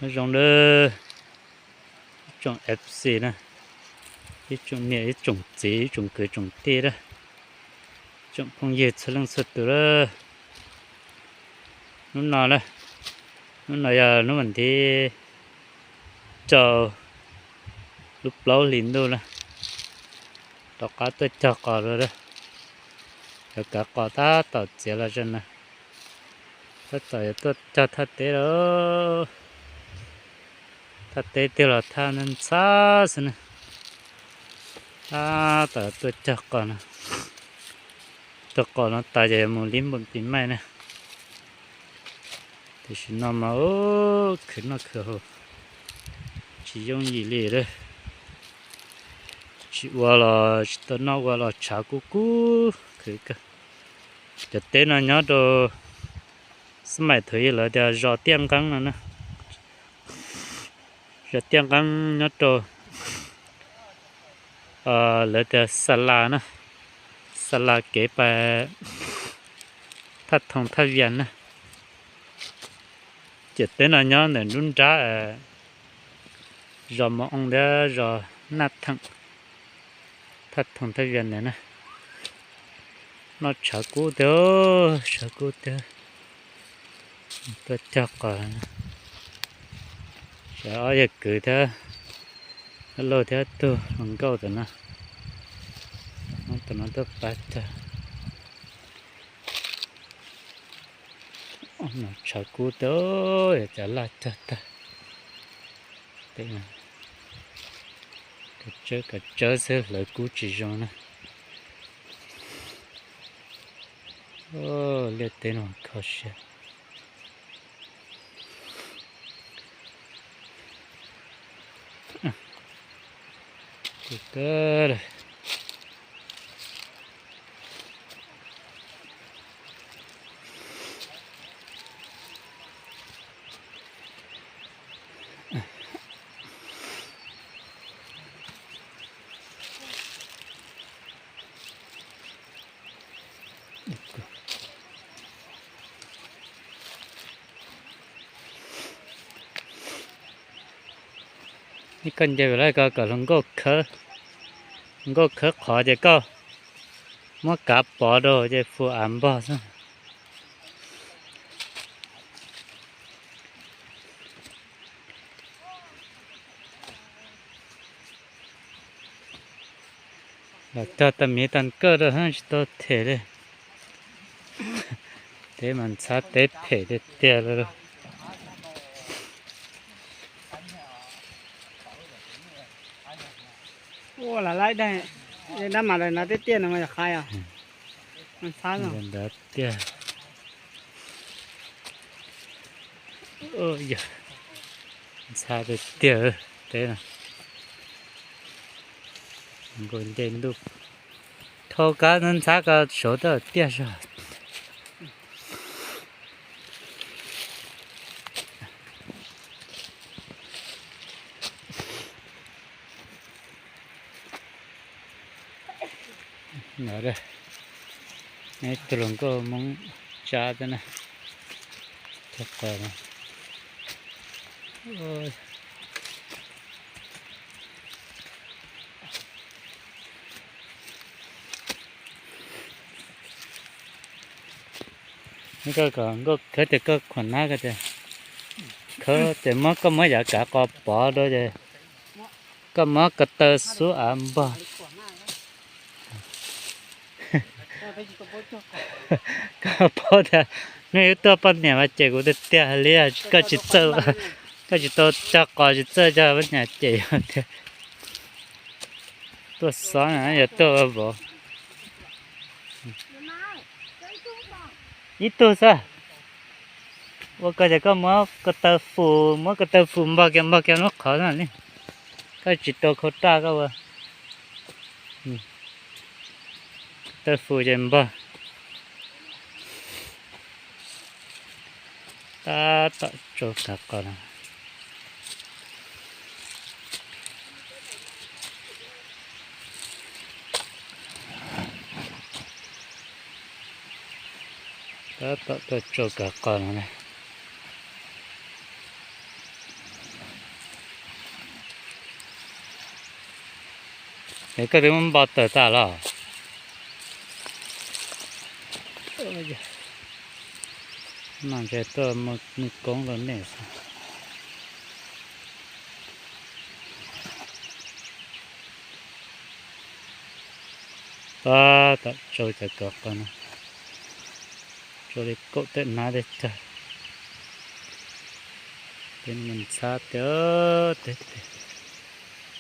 Nyob zoo lawm ib tsoom F C na, ib tsoom niam ib tsoom txiv ib tsoom kwv tsoom tij lawm, tsoom phooj ywg txhua leej txhua tus lawm. Hnub no na, hnub no yog hnub vas thib rau lub plaub hlis ntuj na, rov qab tuaj cog qos lawm. Yuav kav qos tab tom txiav los tso na, tab tom yuav tuaj cog thaj teb lawm. Thaj teb twg los thaj ntxhab xwb na. Tab tom tuaj cog qos no, tuaj qos no tas ces yuav mus lib npam pis maij na. Tam sim no mas khwv noj khwv haus tsis yooj yim li lawm. Tsis ua los tsis tau noj, ua los tshav kub kub khwv kawg. Cov teb no nyob rau xab maim thaum ub lawv tias zos Tiaj Nqeeb no na. Zos Tiaj Nqeeb nyob rau lawv tias Xa Las na, Xa Las kev pas Thaj Thoom Thaj Vias na. Cov teb no nyob ntawm nruab nrab zos Mos Oo thiab zos Naj Theem, Thaj Thoom Thaj Vias ntawd na. Noj tshav kub tiag, tshav kub tiag. Tuaj cog qos, ob yawg kwv thiab, ob laug thiab tug hluas nkauj tam no, tam no tuaj pab cog. Tshav kub tiag, yuav cas laj cog tag. Kav tsawb kav tsawb xwb, hlawv kub tsis zoo na. Liaj teb no kho siab. Ib koj nce lawm ko kom hluas nkauj khawb, hluas nkauj khawb qhov ces koj muab kav pov rau ces fu av npog xwb. Los cog tag miv tag kawj rau tsis tau them li. Teb mas ntxhab teb phem tiag tiag li. Ua lam laib dab mas lawv nrad tiaj tiaj no mas yog qhaiv os. Ntxhab no ntawd tiag. Ntxhab tiag tiag teb no. Nkaus nce ntuj, thau kab ntxhab ko saud tab tiaj zog. Ib tug hluas nkauj Hmoob Tsab thiab na, cog qos no. Koj kom nkauj khawb tias koj khuam nab ko tias, khawb ces muab, koj muab yav kav qos pov rau ces koj muab ko taw xub av npog. Koj paub tias hnub ib tuaj poj niam mas cem kuv tiag tiag li, koj tsis txawj, koj tsis tau cog qos tsis txawj cog poj niam cem tiag. Tuaj xob na yog tuaj vov. Ib tug xwb. Ua ko ces koj muab ko taw fum, muab ko taw fum npog kiag npog kiag lub qhov na li. Koj tsis tau khau raj koj ua. Taw fum ces npog. Tab tom tsau kav qos no. Tab tom tuaj tsau kav qos no na. Es koj twb muab npo tawm tas los? Mas ntshe tuaj muaj nws koob los nej xwb. Pab tam tsau cov kov qos no, tsau li kaum tawm hnab tej cag. Ces mus ntxhab tiag,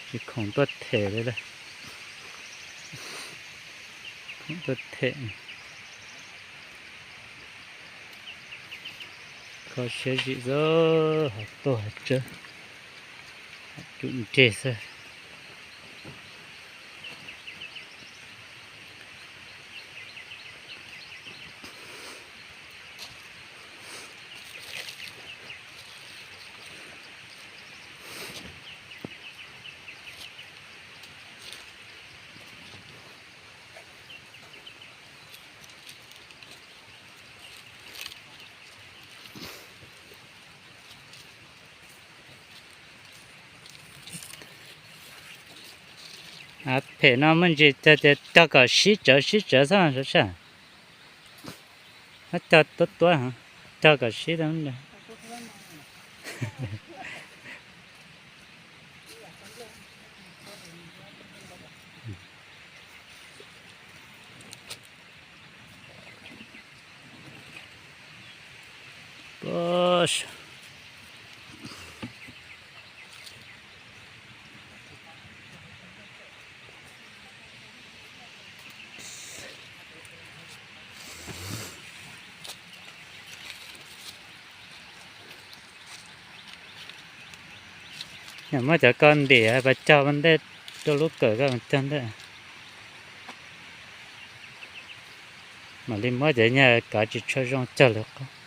tsis khoom tuaj them li lawm. Khoom tuaj them, kho siab zim xwb, hav tuaj hav tsawb, hav cum nres xwb. Phem no muaj ntsis tias cog kom sib tsawv sib tsawv xwb, cog tuab tuab, cog kom sib. Muab cov ko ntim pas cog ua ntej rau lub kawm ko cog ntej. Mam li muab cov nyuag kav tsis tshua zoo cog lawv qab.